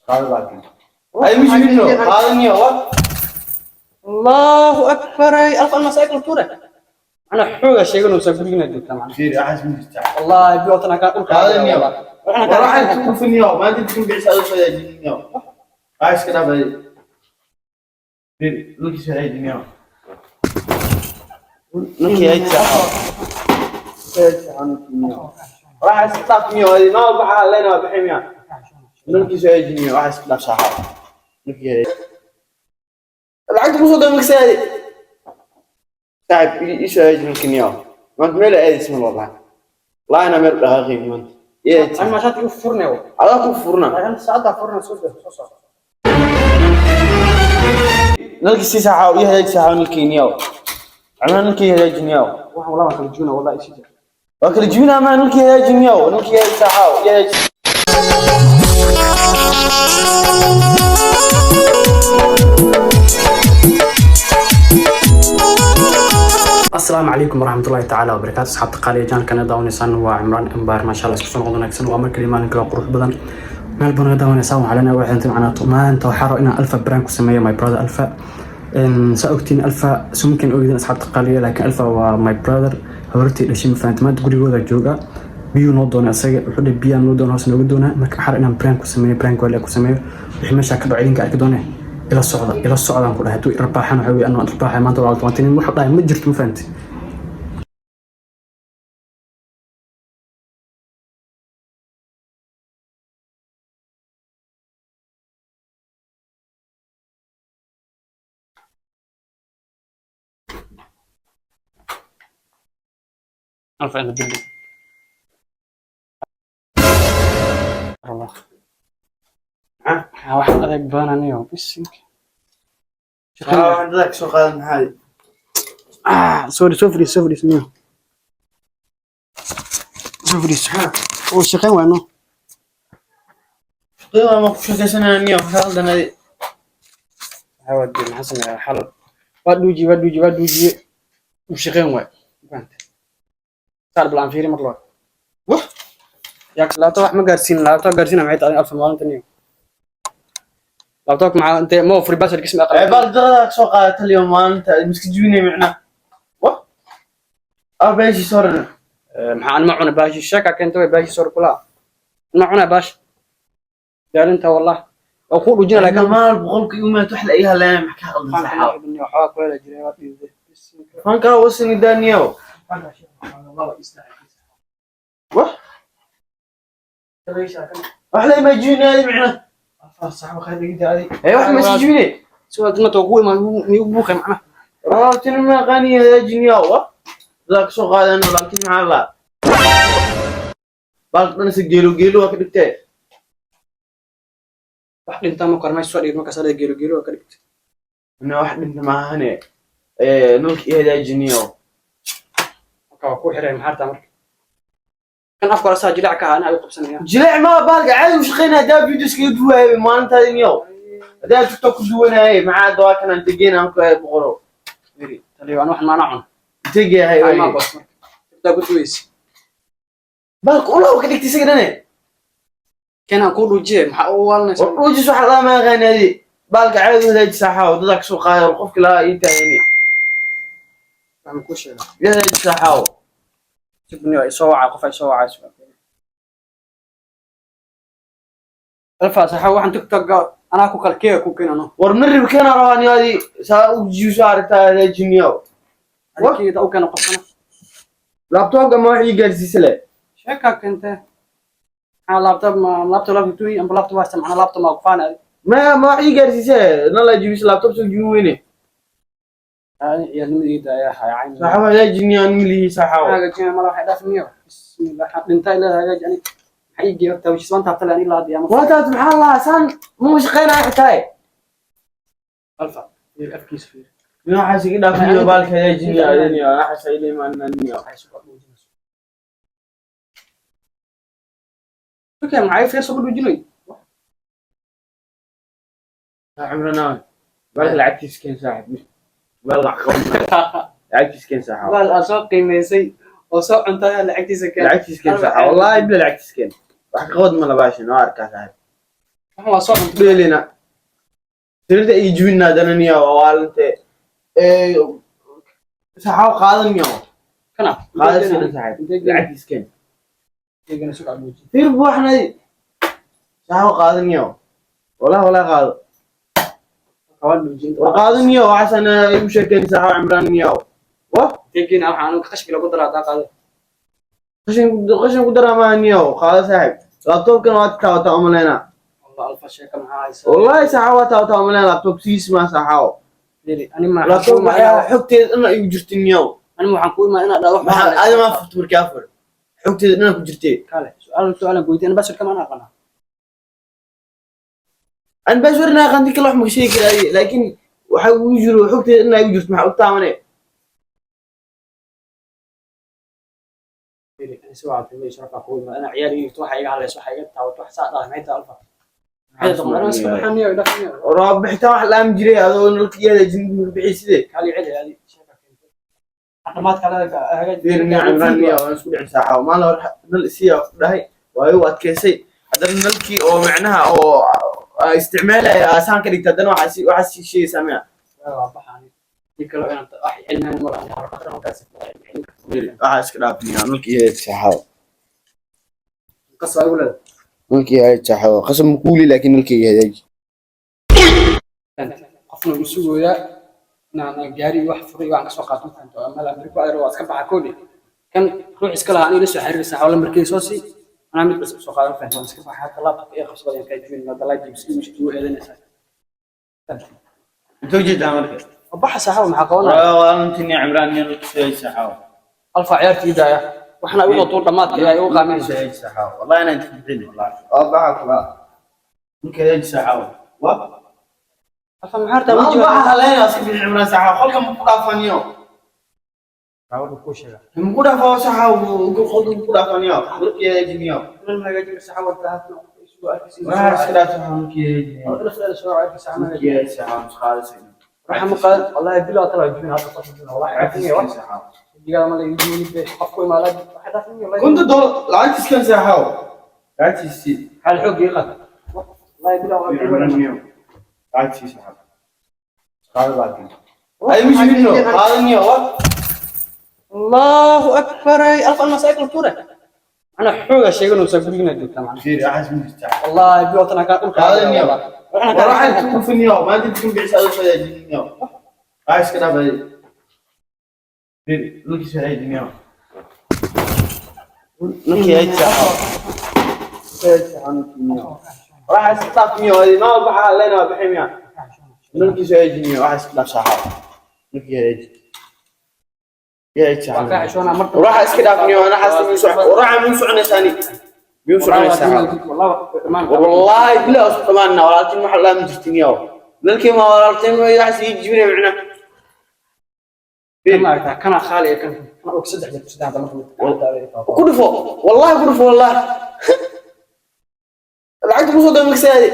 Qaado baalkan. Ay mujibino, qaadaniyo wa. Allahu akbar, alfa masaakil tuure. Ana xooga sheeganaysaa gurigina joogtaa macna. Fiiri, waxaas ma jirtaa. Wallahi biwatana kaa dhulka. Qaadaniyo. Waxaan War waxaan ku finiyo, maanta inta ku bixisa adoo soo hagaajiniyo. Waxaa iska dhaafay. Fiiri, nalkii soo hagaajiniyo. Nalkii hagaaji. Waxaa iska dhaafniyo, ma waxa leena bixi miya. Nalkii soo hagaajiniyo, waxaa iska dhaaf saaxaa. Nalkii hagaaji. Lacagta ku soo dhamay maksaadi. Saaxib, ii soo hagaaji nalkii. Maanta meel aadis ma wallahi. Wallahi ana meel dhaqaaqay maanta. Aan maashaati u furnayo. Adaa ku furna. Laakiin saacada furna soo soo soo. Nalkii si saaxa ii hagaaji saaxa nalkii niyow. Ama nalkii hagaaji niyow. Waxaan walaa waan kala juuna wallahi isi jir. Waa kala jibinaa ma nalkii hagaaji niyow. Nalkii hagaaji saaxa ii hagaaji. Asalaamu calaykum waraxmatullaahi tacaala wabarakaatu, asxaabta qaaliya janalkana daawanaysaan waa Cimraan Embaar. Maasha Allah, isku soo noqod wanaagsan. Waa mar kaliya maalin kale qurux badan meel baan naga daawanaysaan. Waxaa leenahay waxay inta macnaa maanta waxaa raba inaan Alfa brand ku sameeyo, my brother Alfa. Saa ogtiin Alfa sumkin ogdin, asxaabta qaaliya, laakiin Alfa waa my brother, habartii dhashay, ma fahanti. Maanta gurigooda jooga, biyuu noo doonay asaga, wuxuu dhahay biyaa noo doona, hoos nooga doonaa. Marka waxaa raba inaan brand ku sameeyo, brand waali ku sameeyo. Wixii meeshaa ka dhaco idinka arki doonee, ila socda, ila socdaan ku dhahay. Hadduu irbaaxan waxa weeye anuu irbaaxay maanta waa tobantii wax dhahay ma jirto, ma fahanti. Alpha in the building. Allah. Waxaa wax adeeg badan aniyo bisink. Waxaan dadaa ka soo qaadan maxaa? Ah, sorry, soo fadhiis, soo fadhiis niyo. Soo fadhiis. Oo shaqayn waano. Qiima ma ku sheekaysanaya niyow, maxaa qaldan adi? Waxaa waa dee maxaa sameeyaa xal. Waa dhuuji, waa dhuuji, waa dhuujiye. Uu shaqayn waay. Fahamtay? Saar bal aan fiiri mar labaad. Wah. Yaa laabto wax ma gaarsiin, laabto gaarsiina maxay tahay Alfa maalinta niyo. Laabtoobka maxaa intee ma free basar kisma aqal. Ee baal dadaa ka soo qaadata liyo maalinta miska jibinay micnaa. Wah. Ah beeshii soo. Maxaa anma cuna baashi sheeka keentay way baashi soo kula. Ma cuna baashi. Daalinta wallah. Waa ku dhujina laakiin maal boqolkii umaad wax la ii haleena maxaa ka qaldan saaxa. Waxaa kula jiray waa dhiiday. Fanka wasini daaniyow. Wah. Wax la ima jibinay micnaa. Ee wax ma iska jibinay. Su'aal ma too ku imaan mi buuqay macna. Raabtin ma qani hagaajiniyow. Wah. Dadaa ka soo qaadan laakiin maxaa la. Baal dhan si geelo geelo waa ka dhigtay. Wax dhinta ma kormay soo dhigno kasoo geelo geelo ka dhigtay. Ina wax dhinta maahane. Ee nalkii hagaajiniyow. Marka waa ku xiray maxaarta marka. Kan afka hore saa jilac ka ahaa ay qabsanaya. Jileec ma baalka caadi u shaqeynaya hadaa video iskaga duwaayay maalintaada niyow. Hadaa TikTok ku duwanayay maxaa dawaa kan aan tegeen aan ku ahay boqolo. Miri taliyo aan wax maana cun. Tegayahay Ay ma way. boos marka. Inta ku duwaysi. Baalka ulaw ka dhigtay isaga dhane. Kan aan ku dhuujiye maxaa u waalanaysaa? War dhuujis waxa lama yaqaan adi. Baalka caadi u hagaaji saaxa wadada ka soo qaaday war qofki lahaa ii taagani. Waxaan ku sheegaa. Ii hagaaji saaxa. Sibni ay soo wacay qof ay soo wacay. Alfa saxa waxaan TikTok anaa ku kala keega ku keenano. War marib kana rabaa ni adi saa u jiiso aragtaa hagaajiniyow. Wah. Keeda u keeno qofkana. Laptopka ma wax ii gaarsiisa le. Sheeka keentay. Maxaa laptop ma laptop laptop tuyi amba laptop waa macna laptop ma ku faanay. Ma wax ii gaarsiisa nala jibis laptop soo jibin weyne. Ay ciyaalnimadayda ayaa hayacay. Saaxa hagaajiniyo aan milihi saaxa. Hagaajina mala waxay dhaafniyo. Bismillah dhintay leedahay hagaaji ani. Maxay ii geeyay horta wajis waan taabtay ani ilaa hadda ama. Waataas maxaa lahaa saan ma shaqeynaya xitaa. Alfa fiir afkiisa fiir. Waxaas iga dhaafiyo baalka hagaajiniyo adaniyo waxaas ay leeyihiin. Waxay soo dhuujinayso. Okay, maxay fiir soo dhuujinay? عمرنا بالك لعبتي سكين صاحب بالك لعبتي سكين صاحب Baal aad soo qiimaysay oo soo cuntay lacagtiisa keen. لعبتي سكين صاحب والله بلا لعبتي سكين wax ka qod ma labaashan waa arkaa saaxiib. Waxaan waa soo cunto. Dheelina sariirta ay jibinaa dananiya waa waalante saxaw qaadan yo. Kana. Qaada sida saaxiib lacagtiis keen. Eegana suuq abuuji. Fiir buuxnay saxaw qaadan yo, wallahi wallahi qaado. Kawaan dhuujin. War qaadan yo, waxaasana igu sheekeen saxaw Cimraan yo wa. Teegina waxaan qashki lagu daraa taa qaado. Qashin qashin ku daraa maahan yo, qaado saaxiib. Laptopkan waa taawataa umaleyna. Wallah alfa sheeka maxaa haysa? Wallahi saxaw waa taawataa umaleyna, laptop siis maa saxaw. Fiiri, ani ma Laptop waxyaa xogteeda dhan igu jirtin yo. Ani waxaan ku imaa inaad dhahdo wax. Maxaa aadi maa furta markii afur xogteeda dhan ku jirtay. Kale su'aal su'aalan ku weydiin, ana password kama aqana. An password na aqaan, kale wax ma sheegi karaa, laakiin waxa ugu jiro xogteeda dhan igu jirto, maxaa u taabanay? Fiiri, ani si wacan fiiri sharaf ku imaa ana ciyaar iyo waxa iga hadlayso, waxa iga taawato, wax saa dhahay maxay tahay alfa? Maxay tahay? Ana iska baxan iyo dhafan. Waraab bixitaan wax laam jiray adoo nalkiyaada jinka bixi sidee. Kali celi adi sheeka keentay. Dhamaad kale hagaaj. Fiiri Cimraan niyo waan isku dhicin saaxa maalin hore nal isiya ku dhahay waa igu adkaysay, haddana nalkii oo macnaha oo isticmaalaya aasaan ka dhigta, haddana waxaa sii sheegaysaa miya? Waa baxaan. Kale inaan wax cilmiyan ma lahan xarakaad. Waxaa iska dhaafniya nalkii saaxa. Qasab ay u leedahay. Nalkii saaxa qasab makuuli, laakiin nalkii hagaaji. Qofna uu sugooyaa inaan gaari iyo wax furay iyo waxaan kasoo qaato fahanto meel aan ku aadro waa iska baxa koodhi kan ruux iska lahaa aniga la soo xiriiraysa xawla markii soo sii anaa mid cusub soo qaadan fahanto waan iska baxa hata laabtoka iyo qabsada ayaan kaa jibin dalaa jibs iyo igu eedanaysaa. Intoo jeedaa marka? Baxa saaxiib, maxaa qabanaya? Waalantinii Cimraan niyo nalkii saaxa. Alfa ciyaartii daaya waxna igu tuur dhamaadka ayaa igu qaaminaysa. والله انا انت بدلي والله اربعه كبار ممكن يجي ساعه و Alfa maxaa hartaa ما wejiga? ضحى لنا اصير في عمران ساعه خلك مقدا فانيو. Waxaa ku sheega. مقدا فا ساعه وقول خلك مقدا فانيو ممكن يجي نيو. Nan hagaajin saaxiib warta haatan isugu arkaysa. ما سكرات ممكن يجي. Soo arkaysa. ممكن يجي ساعه مش خالص. Waxa ma qaad wallahi bilaa tala jibin hadda qof jibin wallahi wax wejiga ma la igu beesh qofku imaada waxa dhaafin wallahi. كنت دول العكس كان ساعه العكس سي. Hal xoog ii qad wallahi bilaa عمران نيو العكس ساعه قال باقي هاي مش منه هذا نيو. Allahu akbar, alfa masaa'il ture ana xooga sheeganaysa gurigina joogta macna. كثير احس من ساعه. Wallahi bilaa tana ka dhulka. هذا النيو وراح تكون في النيو ما انت تكون بعيد هذا النيو عايش كده لوكي سعيد النيو لوكي هاي راح استاف نيو هذه ما بحال لنا بحمية لوكي سعيد نيو راح استاف صحاب لوكي هاي يا Waa ka xishoonaa marka. وراح اسكت نيو انا حاسس وراح من سعنا ثاني بيوسع ساعه. Wallahi. والله بلا أصطمنا ولكن ما حلا من جرتني لكن ما ولكن ما يحس يجيبني معنا. Kana aragtaa kana khaali kan kana og saddex jeer saddex marka mid. كل فوق والله كل فوق والله العقد مو صدق مكسادي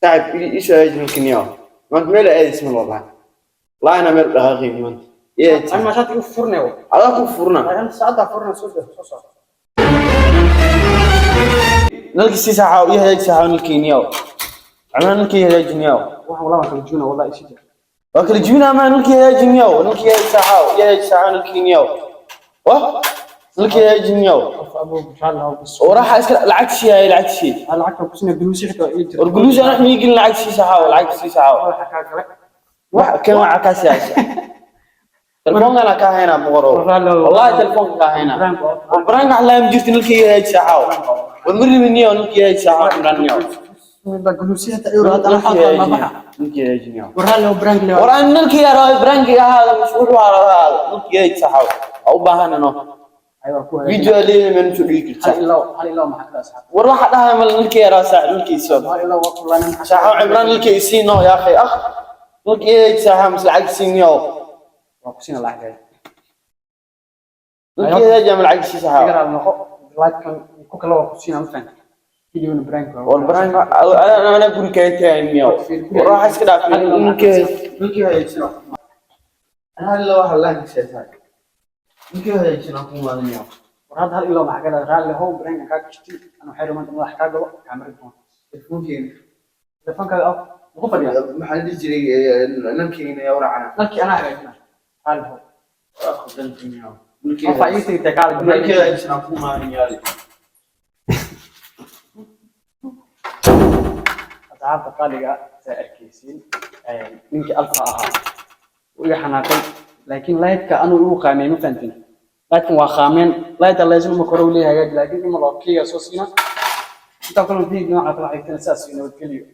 تعب ايش هاي ممكن يا ما انت ميل اي اسم والله لا انا ميل غير ما انت يا An ma shaati u furnay. على كفرنا. Laakiin saacada furnay soo soo soo. نلقي سي ساعة ويا هاي ساعة نلقي نيو عمنا نلقي هاي جنيو. Waxaan wallahi waan kala juuna wallahi isi jir. واكل جبنا ما نلقي هاي جنيو نلقي هاي ساعة ويا هاي ساعة نلقي نيو واه نلقي هاي جنيو. Qof abu insha Allah bas. وراح اسكت العكسي هاي العكسي. Lacagta ku sinaa guluusi xitaa ii jir. والجلوس انا احنا يجي العكسي ساعة والعكسي ساعة. Waxa ka galay. كم عكاس يا شيخ تلفون انا كاهنا بغرو والله تلفون كاهنا والبرانك على مجرت نلقي هاي ساعة والمري مني ونلقي هاي ساعة عمران يوم. Guluusi xitaa ii hada waxa ma baxa. نلقي هاي جنيو. Waraa loo brand loo. وران نلقي يا راي برانك يا هذا مشغول على هذا نلقي هاي ساعة او باهنا نو. Aywa ku فيديو اللي من شو ليك. Hal ilaa hal ilaa maxaa kala asxaab. وراح لها من نلقي يا راس نلقي سب. Hal ilaa waa kulana maxaa. ساعة عمران نلقي سينو يا اخي اخ نلقي هاي ساعة مثل عكس سينيو. Waa ku sinaa lacag. نلقي هاي جمع العكس ساعة. Igaraa noqo like-kan ku kala waa ku sinaa ma fahanti. Videona brand waa. والبرانك انا اقول كايتين يو وراح اسكت ممكن ممكن هاي شنو انا هلا واحد لا شيء ممكن هاي شنو كم هذا يو. War hadda hal ilaa maxaa kala raalli how brand ka gashti ana waxay rumaan madax ka galo kaamirad doon. Telefonkeyga. Telefoonkaaga af muxuu fadhiyaa? Maxaa la dhihi jiray, nalkeyga ayaa waracana. Nalkii anaa hagaajina. Raalli ahow. Waa khaldantihiin. Alfa ii tagtay, kaal. Nalkeyga hagaajina ku maalin yaali. Asxaabta qaaliga, saa arkaysiin, ninkii Alfa ahaa wuu iga xanaaqay, laakiin lightka anuu igu qaamiyey. Ma fahantin? Lightkan waa qaameen, lighta laysna ma kore u leeyahay hagaaji, laakiin ima loo kiiga soo siina. Intaa kulan fiid nooca kala xigtana, sidaas iyo nabadgelyo.